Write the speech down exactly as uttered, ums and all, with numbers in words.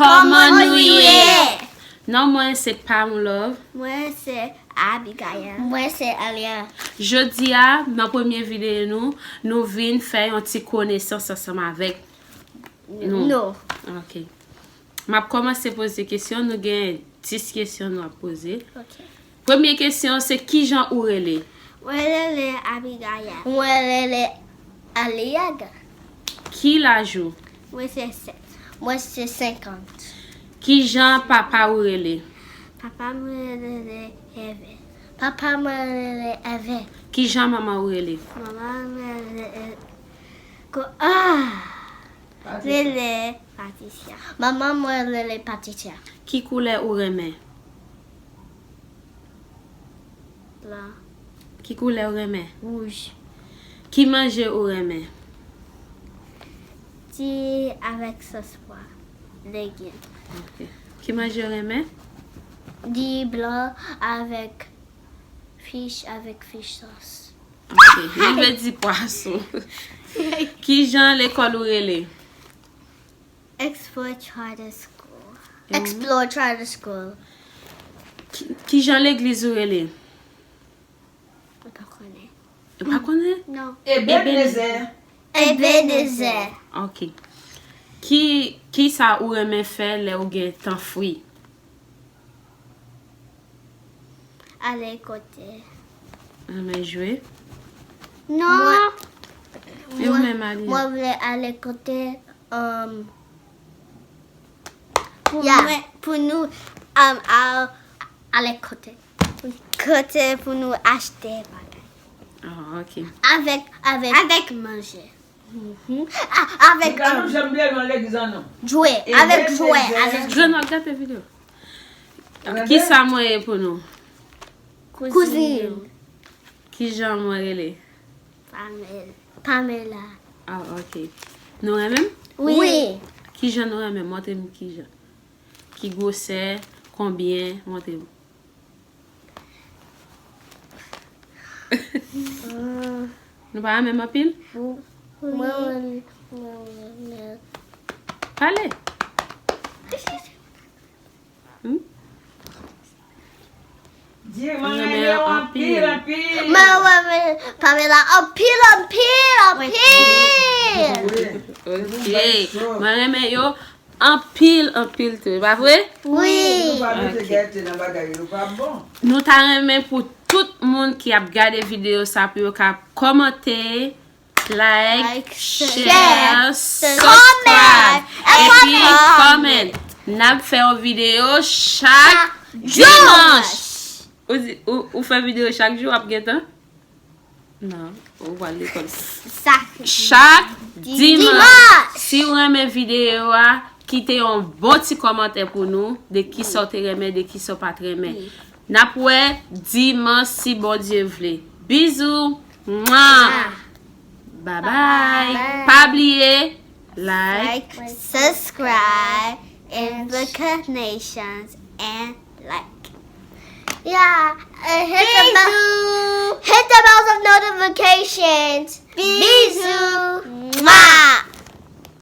Kòman nou ye? Non mwen se Pam Love. Mwen se Abigail. Mwen se Alia. Jodi a, nan premye videyo nou, nou vin fè yon ti konesans ansanm avèk nou. Nou. Ok. M ap kòmanse poze kesyon. Nou gen dis kesyon nou ap poze. Ok. Premye kesyon se kijan ou rele? Mwen rele Abigail. Mwen rele Aliaga. Ki laj ou? Mwen se sèt. Mwen se senkant. Kijan papa ou rele? Papa mwen rele Hervé. Papa mwen rele Hervé. Kijan manman ou rele? Manman mwen rele ko ah! Rele Patricia. Manman mwen rele Patricia. Ki koulè ou renmen? Blan. Ki koulè ou renmen? Wouj. Ki manje ou renmen? Di avèk sòs pwa, legim. Ok. Ki manje ou renmen? Di blan avèk fish, avèk fish sauce. Ok. Li vle di pwason. Kijan lekòl ou rele? Explore Charter School. Explore Charter School. Ki, kijan legliz ou rele? Mwen pa konnen. Ou pa konnen? Non. Ebenezè. Ebenezè. Ok. Ki, kisa ou renmen fè lè ou gen tan fri? Ale kote. Renmen jwe? Non. E ou menm, Aliya? Mwen vle ale kote, um, pou mwen, pou nou, um, al, ale kote. Kote pou nou achte bagay. Ah, ok. Avèk, avèk. Avèk manje. Mhm. A, avèk, um, jwe, avèk jwe, avèk jwe. Grann, w ap gate videyo. Kisa mwen ye pou nou? Kouzin. Kijan mwen rele? Pamela. Pamela. Ah, ok. Nou renmen m? Wi. Kijan nou renmen m? Montre m kijan. Ki gwosè, konbyen, montre m. Nou pa renmen m anpil? Wi. Pale. Hmm? Di, mwen renmen yo anpil, anpil. Mwen renmen Pamela anpil, anpil, anpil. Ok. Mwen renmen yo anpil, anpil tou. E pa vre? Wi. Nou pa mete gate nan bagay yo, pa bon. Nou ta renmen pou tout moun ki ap gade videyo sa pou yo ka kòmante, like, share, subscribe, epi comment. N ap fè yon videyo chak dimanch. Ou di, ou, ou fè videyo chak jou, w ap gentan? Non, ou pral lekòl. Chak dimanch. Si w renmen videyo a, kite yon bon ti kòmantè pou nou de kisa w te renmen, de kisa w pa t renmen. N ap wè dimanch si Bondye vle. Bizou. Mwa. Bye bye. Pa bliye like, subscribe, and recognitions and like. Yeah, and hit the bell, hit the bells of notifications. Bisous. Mwa.